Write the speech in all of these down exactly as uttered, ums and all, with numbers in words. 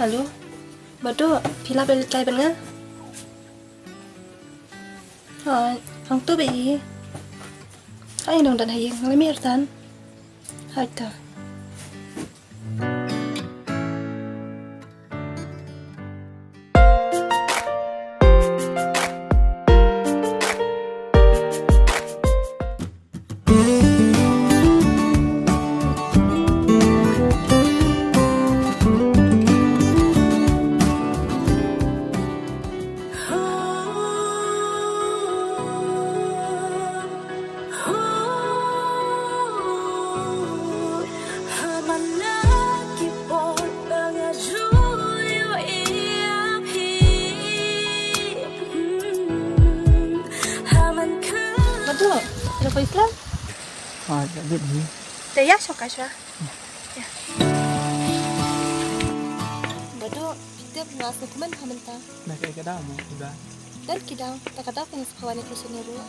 Hello. Badu, phi lah ban leit kai bad nga? Ha, hangtu ba i. Ha, i nongdan ha ïing, nga la mih artan. Hai ta. Badu, ïa phi Islam? Ah, ïa bit hi. Te ïa, shoka shwa. Ïa. Badu, phi tip nga sngewkmen ha mynta. Na kaei ka daw mo, Iba? Don ki daw, ta ka daw ka ngi sngewkmen ïa ka shnong ruh.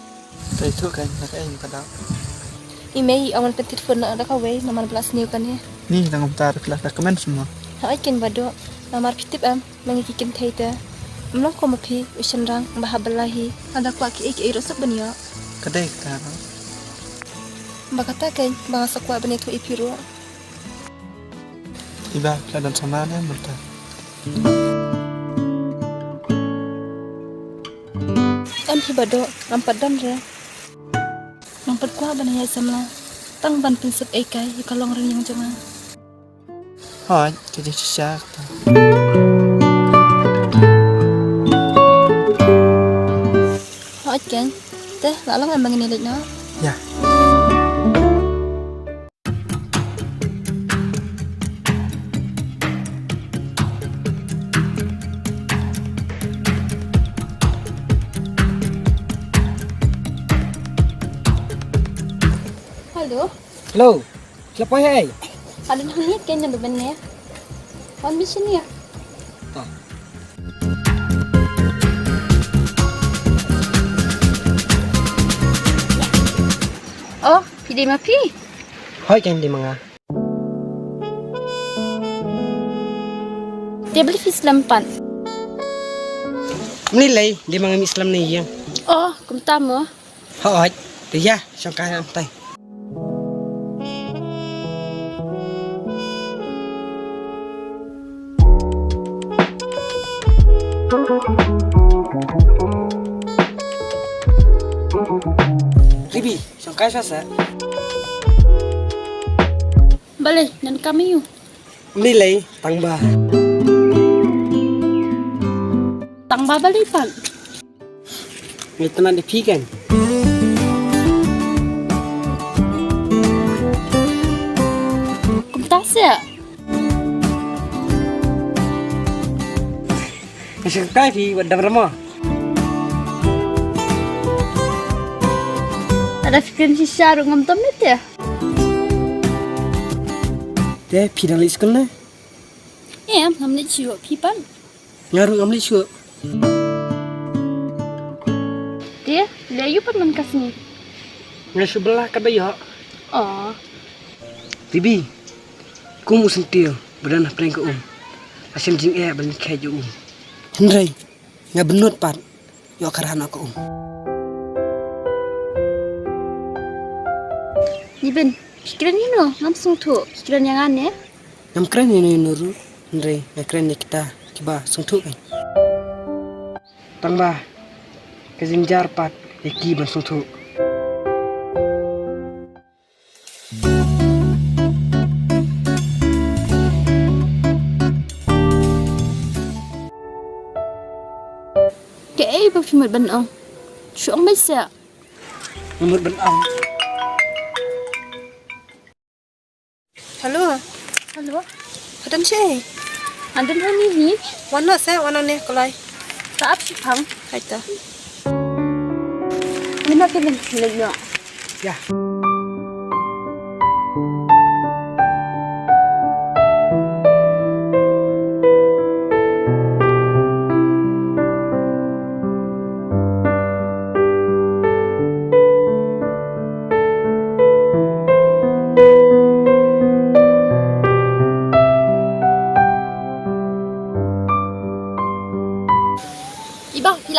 Te ïathuh kan, na kaei ka daw? I mei i ong ban pyntip phone na da kawei, namar ba la sniew kane. Ni, nang kumta ruh la ka kmen semua. Hooid kan Badu, namar phi tip em, ma ngi ki kynthei te. Ym long kum ma phi, u shynrang, ba hap bylla hi. Lada kwah kiei kiei ruh suk ban ïoh. Ka dei kata ruh. Ba kata kan, ba nga sa kwah ban ïathuh ïa phi ruh. Iba, phi la don samla ne mynta? Em phi Badu, ngam pat don re. Ngam pat kwah ban ïaid samla. Tang ban pynsuk ei kai ïa ka longrynieng jong nga. Hooid, ka jingshisha kata. Hooid kan. Te, la long em ba ngin ïa leit noh? Ïa. Hello. Hello. Sila poi hai. Ada nang ni kan yang benar. Wan mission ya. Oh, phi dei ma phi? Hooid kan, dei ma nga. Te balei phi slem pat? Ym lei lei, dei ma nga mih slem na ïing. Oh, kumta mo. Hooid, te ïa, shong kai hangtai. Ribi, shong kai sa sa. Balei, ngan kam ïa u? Ym lei lei, tang ba. Tang ba balei pat? Nga itynnad ïa phi kan. Kumta seh. Nga sngewthuh phi wat dang rama. Lada phi kren shisha ruh ngam tom ne te. Te phi dang leit skul ne? Em, ngam leit shuh, phi pat? Nga ruh ngam leit shuh. Te, leit aïu pat man ka sngi? Nga shu bylla katba ïoh. Oh. Bibi, kum u syntiew ba don hapdeng ka um, la shem jingeh ban leit kheit ïa u. Hynrei nga bynnud pat ïoh ka rah noh ka um. Ni Ben, phi kren ïano? Ngam sngewthuh. Phi kren ïa nga ne? Ngam kren ïano ïano ruh, hynrei nga kren ïa kita kiba sngewthuh kan. Tang ba ka jingjynjar pat ïa ki ban sngewthuh. Kaei ba phi mut ban ong? Shu ong beit seh. Nga mut ban ong. Hello. Hello. Pha don shaei? Nga don hangne hi. Wan noh seh, wan nangne, kloi. Ka ap shiphang. Hai ta. Mynta ka leit, leit noh. Ïa.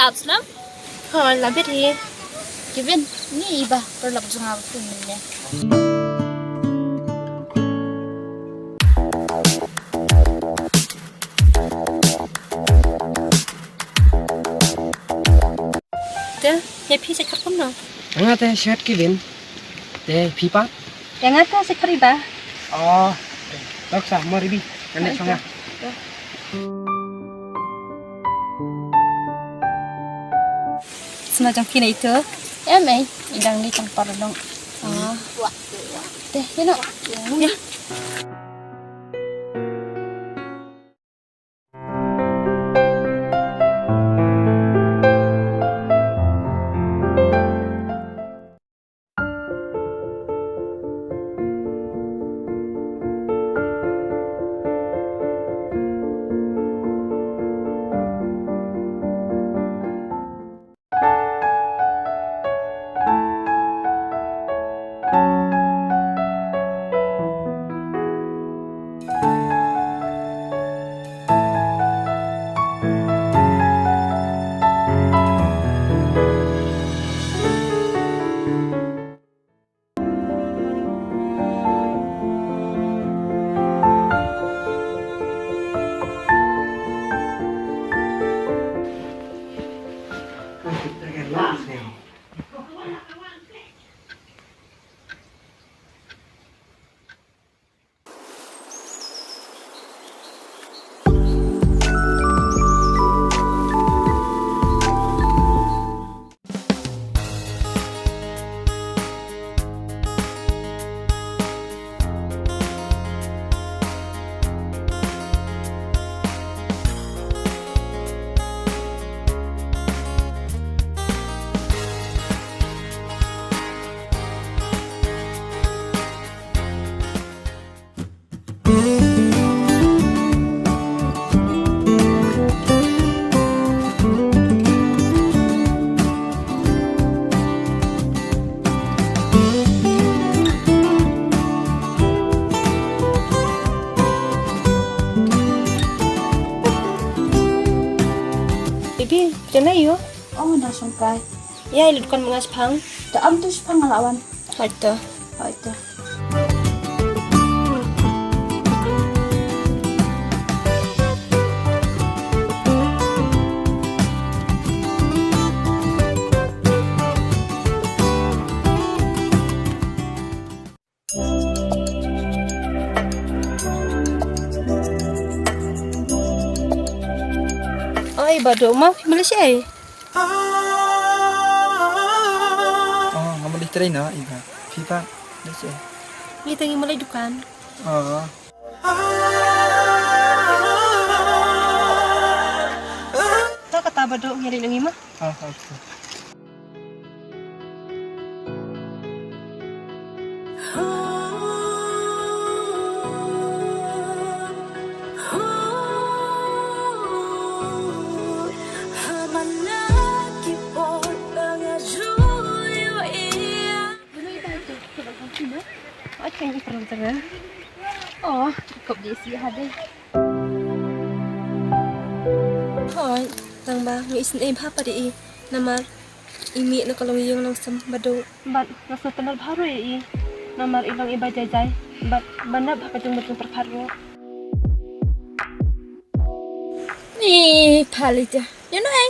Ap snam? Hoi, la bit hi. Kevin, ni i Bah, paralok jong nga ba phi mynne. Te, ïa phi sa khat kumno? Nga te shet Kevin. Te phi pat? Ïa nga te sa khat i Bah. Oh, te. Tok sa, mo Ribi. Ngan leit sha nga. Sma jong phi na itu. Em ei, i dang ni tang par long. Ah. Te, ïa no. Ïa. Baby, phi dang ïa u? Oh, nga dang shong kai. Ïa, ïa la dukan mynta shipang. Te am tu shipang nga la wan. Hooid te. Hooid te. Oi, Badoh, ma phi Malaysia ei? Oh, nga Malay trei noh, i Bah. Phi pat Malaysia ei? Ngi te ngi Malay dukan. Oh. To kata Badoh, ngi leit lyngi ma. Ah, okay. Oh, kop di si hade. Hooid, tang ba ngi isynei bha pat ïa i. Namar i mih na ka longïing longsem Badoh. Bad nga sngewtynnat bha ruh ïa i. Namar i long iba jai jai. Bad ba nep ha ka jingmut jingpyrkhat ruh. Ni pha lei te. Ïa no ei?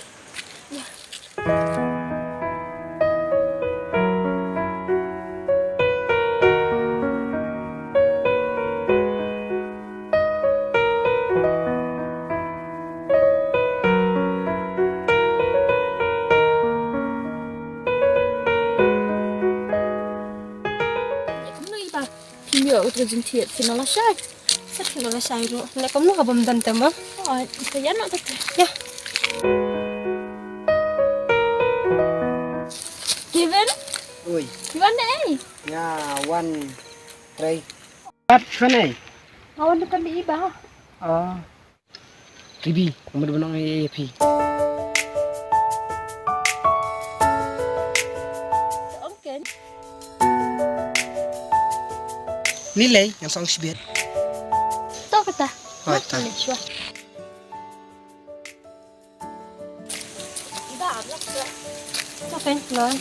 Ïa. Kumno i Bah? Phim ïoh ka jingthied, phin nang lashai. Sa phin nang lashai ruh. Leh kumno haba ym don te ma? Oh, ïa noh te. Ïa. Kevin? Oi. Phi wan da ei? Nga wan trei. Pat phi wan ei? Nga wan dukan da i Bah. Oh. Ribi, nga mut ban ong ïa phi. Ong ken. Lei lei, ngan sa ong shibit. To kata. Hooid, to. Lei shuwa. I Bah, Thanks, Lord.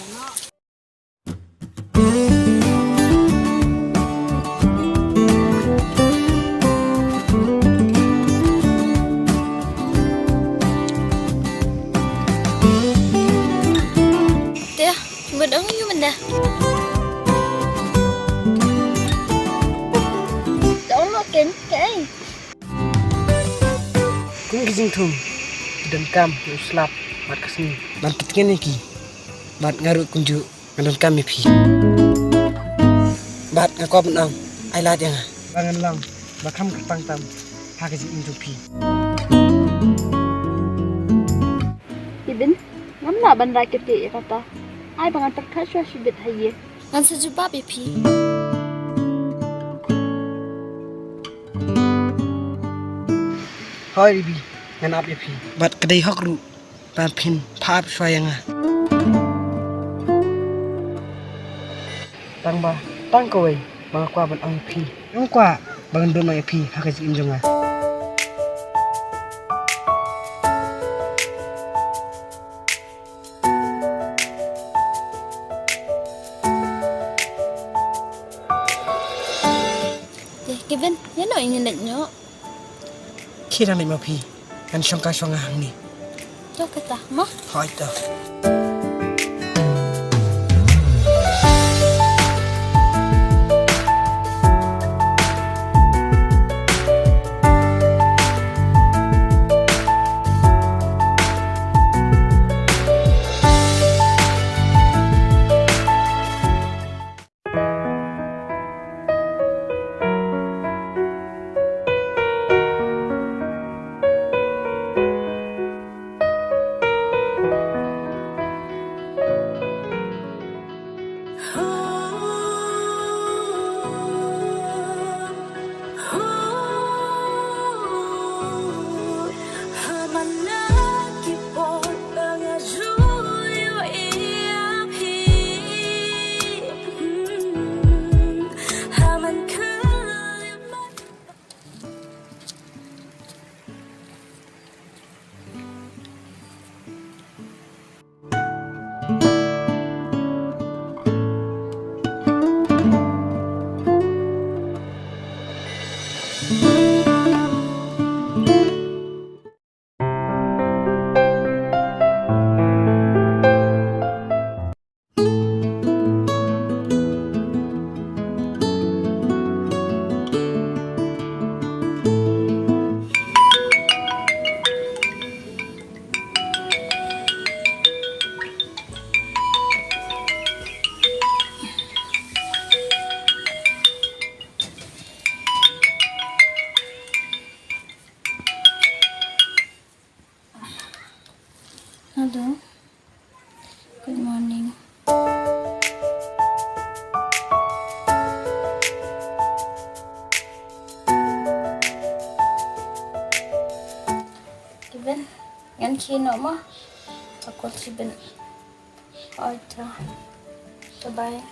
Te, mut ong ïu mynda. Te ong lo ken, kaei? Kum ki jingthung, ki donkam, ki slap, bad ka sngi. Ban pyntngen ïa ki, bad nga ruh kumjuh. Nga donkam ïa phi. Bad nga kwah ban ong, ai lad ïa nga. Ba ngan long ba kham kyrpang tam ha ka jingim jong phi. Ibin, ngam lah ban rai kyrkieh ïa kata. Ai ba ngan pyrkhat shuwa shibit ha ïing. Ngan sa jubab ïa phi. Hooid Ibi, ngan ap ïa phi. Bad ka dei hok ruh ba phin phah ap shuwa ïa nga. Tang ba tang kawei ba nga kwah ban ong ïa phi. Nga kwah ba ngan don noh ïa phi ha ka jingim jong nga. Te Kevin, ïa no ngin leit noh? Khie dang leit ma phi. Ngan shongkai shuwa nga hangne. To kata mo. Hooid to. Hello. Good morning. Kevin, ngan khie noh mo. Ka call shibun. Oi to. Bye bye.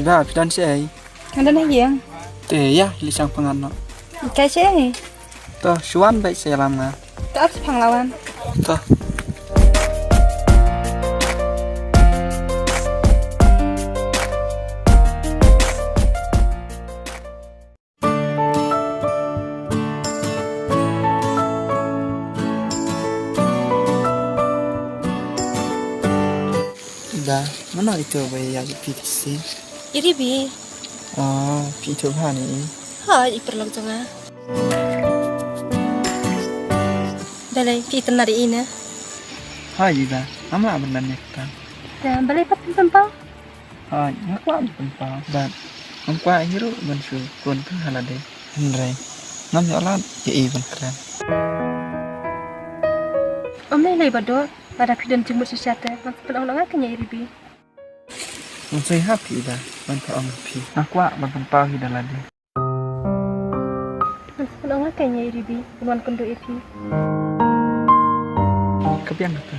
Iba, phi don shaei? Nga don ha ïing. Te ïa, leit shang pyngngad noh. Kai shaei? To, shu wan beit sha ïalam nga. To, ap shaphang la wan. To. Da, mano ito ba ïa phi tisi? Iri bi. Oh, phi ito ba ni. Ha, i paralok jong nga. Balei phi tynnar ïa i ne? Ha, i da. Am lah ban ïa ka. Te balei pat pynpaw? Hooid, nga kwah ban pynpaw, bad ngam kwah hi ruh ban shu khun ka ha lade. Hynrei ngam ïoh lad ïa i ban kren. Ym lei lei Baduh, lada phi don jingmut shisha te ngan sa pynong noh nga kein ïa i Ribi. Ngan sa ïahap hi Iba ban pynong ïa phi. Nga kwah ban pynpaw hi da lade. Ngan sa pynong nga kein ïa i Ribi ban wan kynduh ïa phi. Ka biang kata.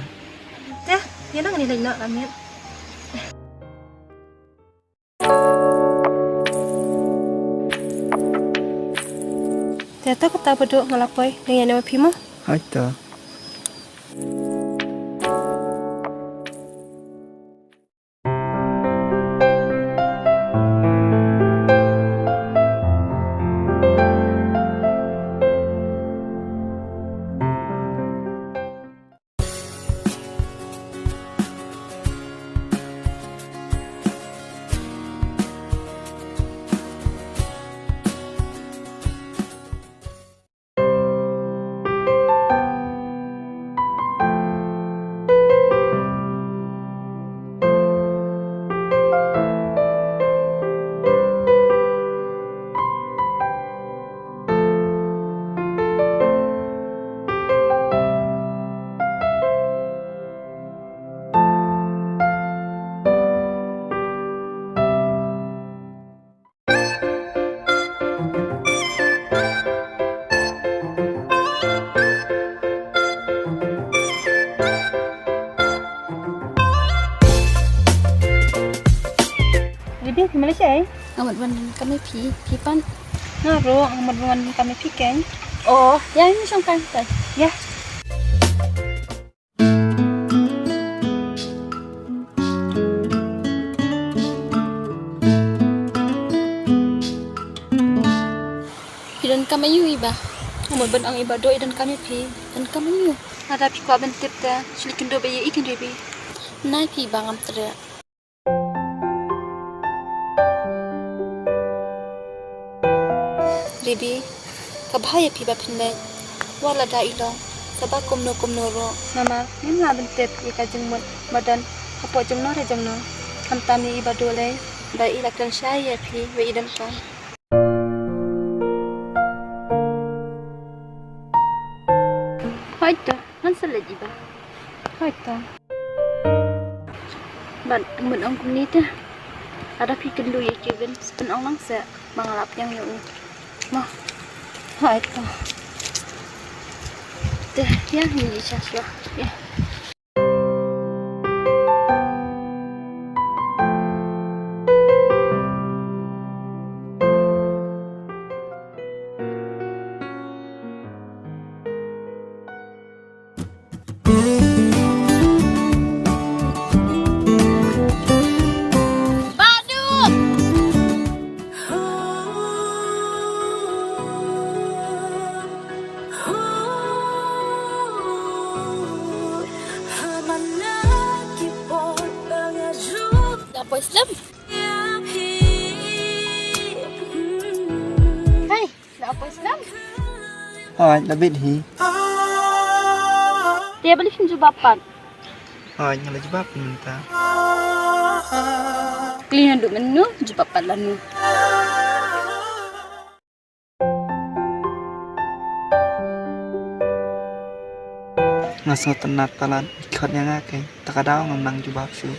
Te, ïa nang ni leit noh ka miet. Te to kata Baduh, nga la poi, dang ïa ne ma phi mo. Hooid to. Ribi, phi mala shaei? Nga mut ban kam ïa phi, phi pat? Nga ruh nga mut ban kam ïa phi kein. Oh, ïa ngi shong kan ta. Ïa. Phi donkam aiu Iba? Nga mut ban ong i Baduh i donkam ïa phi. Donkam aiu? Lada phi kwah ban tip te, shu leit kynduh beit ïa i kein Ribi. Nai phi Iba, ngam treh. Ribi, ka bha ïa phi ba phin leit. Wat lada i long sa ba kumno kumno ruh. Namar ngim lah ban tip ïa ka jingmut ba don hapoh jongno re jongno. Khamtam ïa i Baduh lei ba i la kren shai ïa phi ba i donkam. Hooid to, ngan sa leit Iba. Hooid to. Bad mut ong kumne te, lada phi kynduh ïa i Kevin, sa pynong lang seh ba nga la pdiang ïa u. Mo. Hooid to. Te ïa ngi ïa sha shuwa. Ïa. Baduh! Da poi slem. Hey, da poi slem. Hooid, da bit hi. Te balei phim jubab pat? Hooid, nga la jubab mynta. Kylli naduh mynno, jubab pat lano. Nga sngewtynnat palat, i khot ïa nga kein, ta ka daw ngam nang jubab shuh.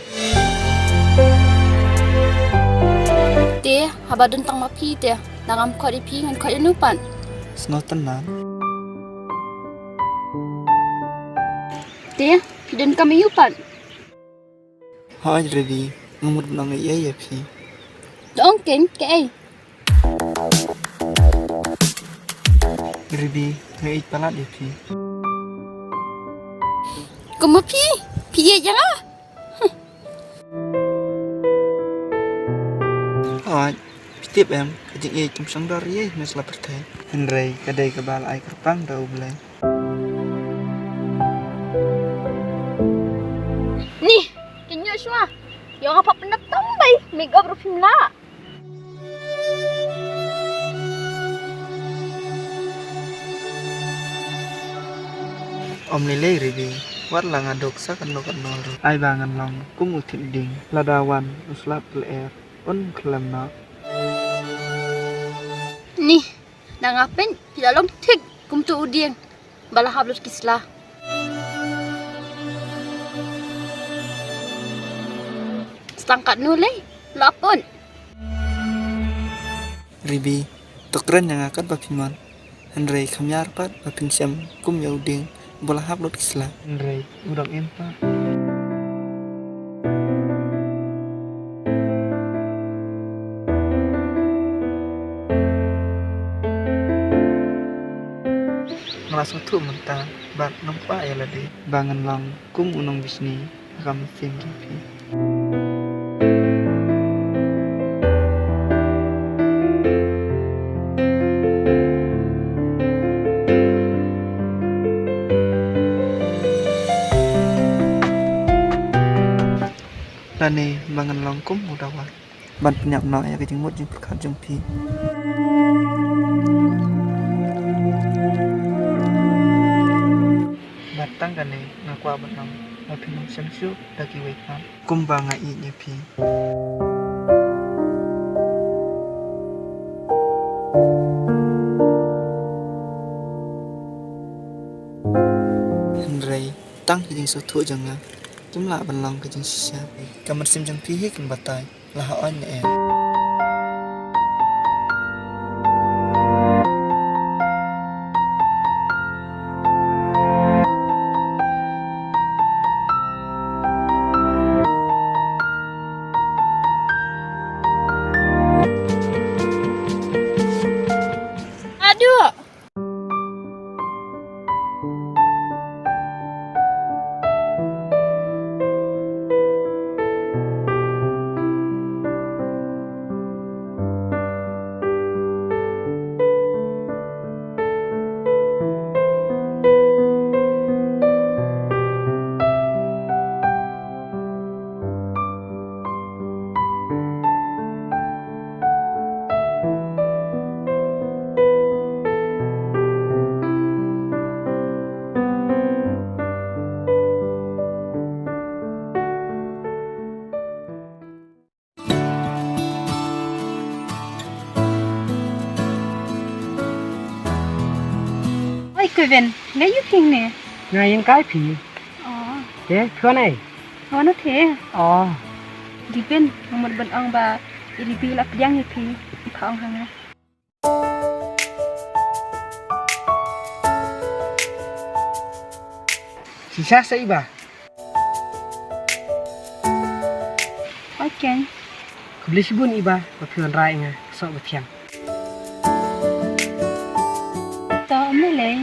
Te haba don tang ma phi te, lada ngam khot ïa phi ngan khot ïano pat? Sngewtynnat. Te phi donkam aiu pat? Hooid Ribi, nga mut ban ong ei ei ïa phi. To ong kein, kaei? Ribi, nga ïeit palat ïa phi. Kumba phi, phi ïeit ïa nga? Hooid, phi tip em, ka jingïeit kam shong dor ïa i ha ine i sla pyrthei. Hynrei ka dei kaba la ai kyrpang da U Blei. Ni, kin ïoh shuwa. Ïoh nga pap na tang bai, make up ruh phim lah. Ym lei lei Ribi, Wat la nga duk sa kano kano ruh. Ai ba ngan long kum u thied dieng. Lada wan u slap lyer un khlem noh. Ni, da nga pyn phi la long thik kum tu u dieng ba la hap lut ki sla. Sdang katno lei la pun. Ribi, to kren ïa nga kat ba phi mon. Hynrei kham ïar pat ba phin shem kum ïa u dieng ba la hap lut ki sla. Hynrei u dang im pat. Nga la sngewthuh mynta bad ngam kwah ïa lade ba ngan long kum u nongbishni ha ka mynsiem jong phi. Lane ba ngan long kum u dawa ban pynïap noh ïa ka jingmut jingpyrkhat jong phi. Bad tang kane nga kwah ban ong ba phin ym shem shuh da kiwei pat kumba nga ïeit ïa phi. Hynrei tang ka jingsngewthuh jong nga kim lah ban long ka jingshisha. Ka mynsiem jong phi hi kan batai la ha oin ne em. Aduh. Oi Kevin, nga ïohi phi ne? Nga ïeng kai phi. Oh. Te, phi wan ei? Wan u the. Oh. Kevin, nga mut ban ong ba i Ribi la pdiang ïa phi, i pha ong ha nga. Shisha sa iba. Oi keng. Khublei shibun iba ba phi wanrah ïa nga ka soh ba thiang. To, ym lei lei.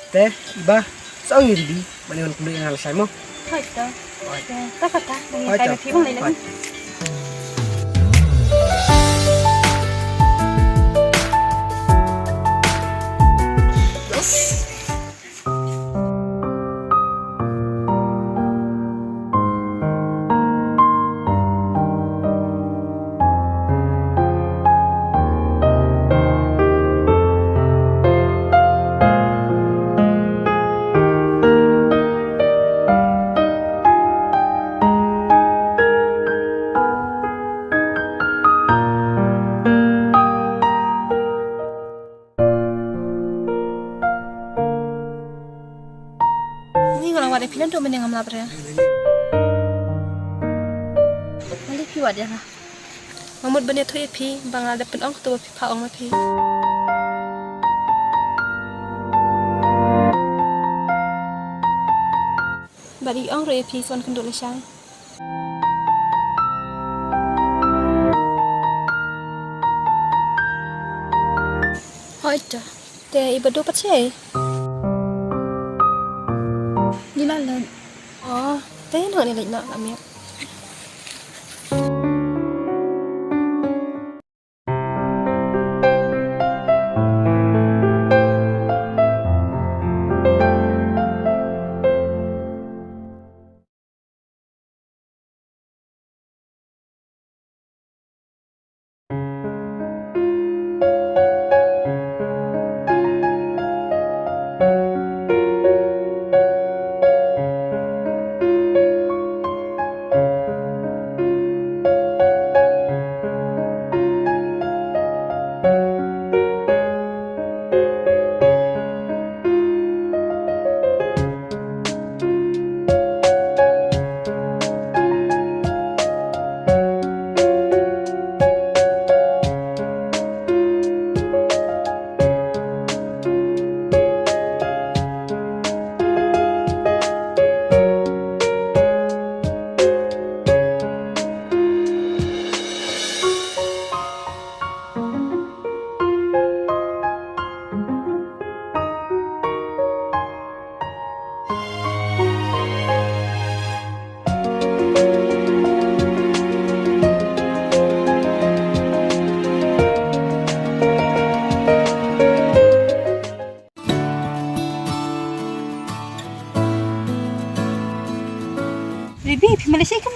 Te iba, sa ong ïa Ribi ba ngan kynduh ïa nga lashai mo. Hooid to. Hooid. Te, to kata, hooid to. Kai ba phi bang lei lei. Hooid. Ni nga la wad ïa phi naduh mynne ngam lap re. Mali phi wad ïa nga. Nga mut ban ïathuh ïa phi ba nga la dep pynong katu ba phi pha ong ma phi. Bad i ong ruh ïa phi sa wan kynduh lashai. Hooid to. Te i Badu pat shaei? Ngi la leit. Oh, te nang ngi leit noh, la miet.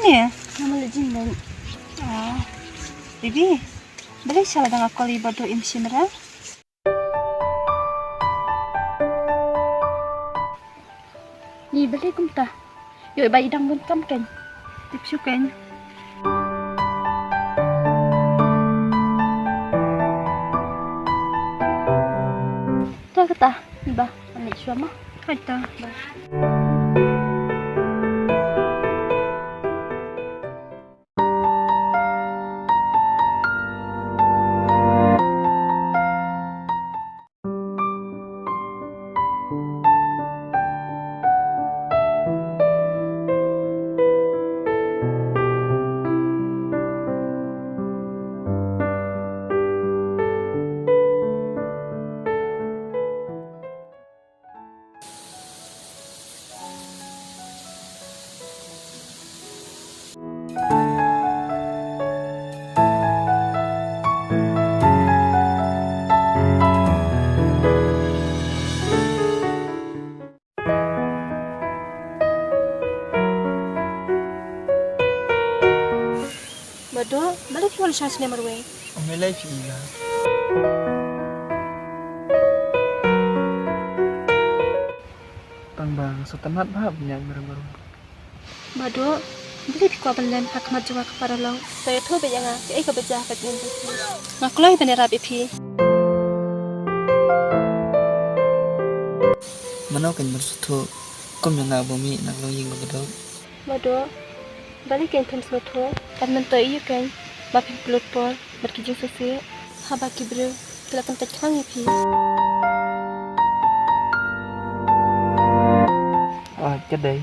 Ne, nga mala jin ne. Ah, baby, balei shala dang akol i badu im shimra? Ni balei kumta? Yo, ba i dang bun kam ken. Tip shu ken. Ta kata, ba, ani shwa ma. Kata, ba. Badu, balei phi wan sha snem marwei? Ym lei phi ila. Tang ba nga sngewtynnat bha ban ïaid marwei marwei. Badu, balei phi kwah ban len ha khmat jong nga kaba paralok? To ïathuh beit ïa nga, kaei kaba jia ha ka jingim jong phi? Nga kloi ban ïarap ïa phi. Mano kein ban sngewthuh kum ïa nga uba mih na ka longïing kaba duk? Badu, balei kein phim sngewthuh? Kan myntoi ïa kein ba phim pynlut por bad ki jingsngewsih haba ki briew ki la pyntait khnang ïa phi. Ah, ka dei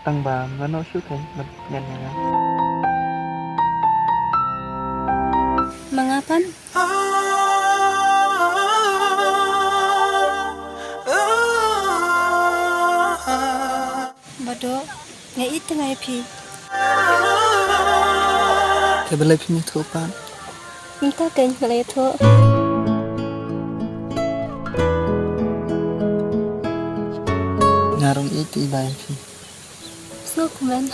tang ba mano shuh kein ban ngan ïa nga. Ma nga pat. Badu, nga ïeit te nga ïa phi. Te balei phim ïathuh pat? Mynta kein nga la ïathuh. Nga ruh nga ïeit te i ba ïa phi. Sngewkmen.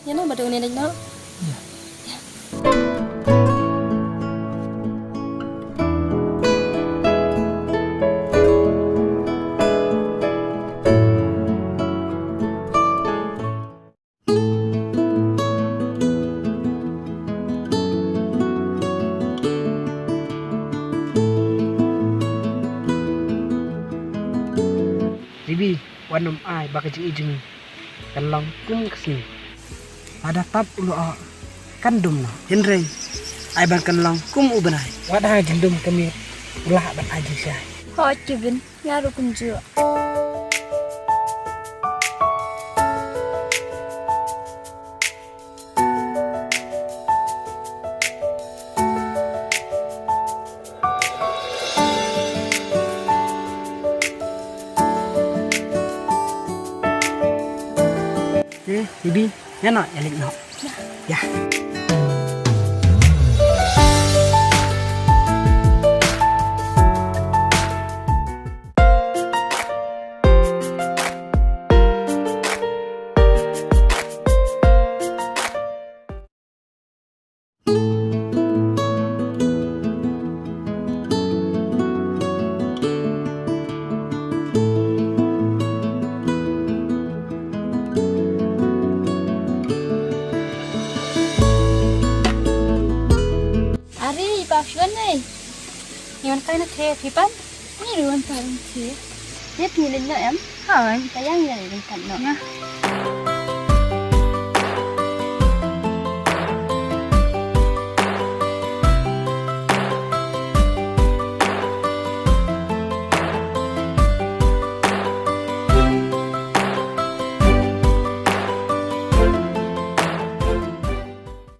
Ïa noh Badu, ngin leit noh. Ïa. Ribi, wat nym ai ba ka jingïeit jong ngi kan long kum ka sngi. Lada tap u lyoh kan dum noh. Hynrei ai ban kan long kum u bnai. Wat ha jingdum ka miet u lah ban ai jingshai. Hooid Kevin, nga ruh kumjuh. Eh, Bibi, ïa noh, ïa leit noh. Ïa. Are i pa, phi wan ne? Ngi wan kai na the, phi pat? Ngi ruh wan kai na the. Te phi leit noh em? Hooid. Te ïa ngi leit noh. Ïa.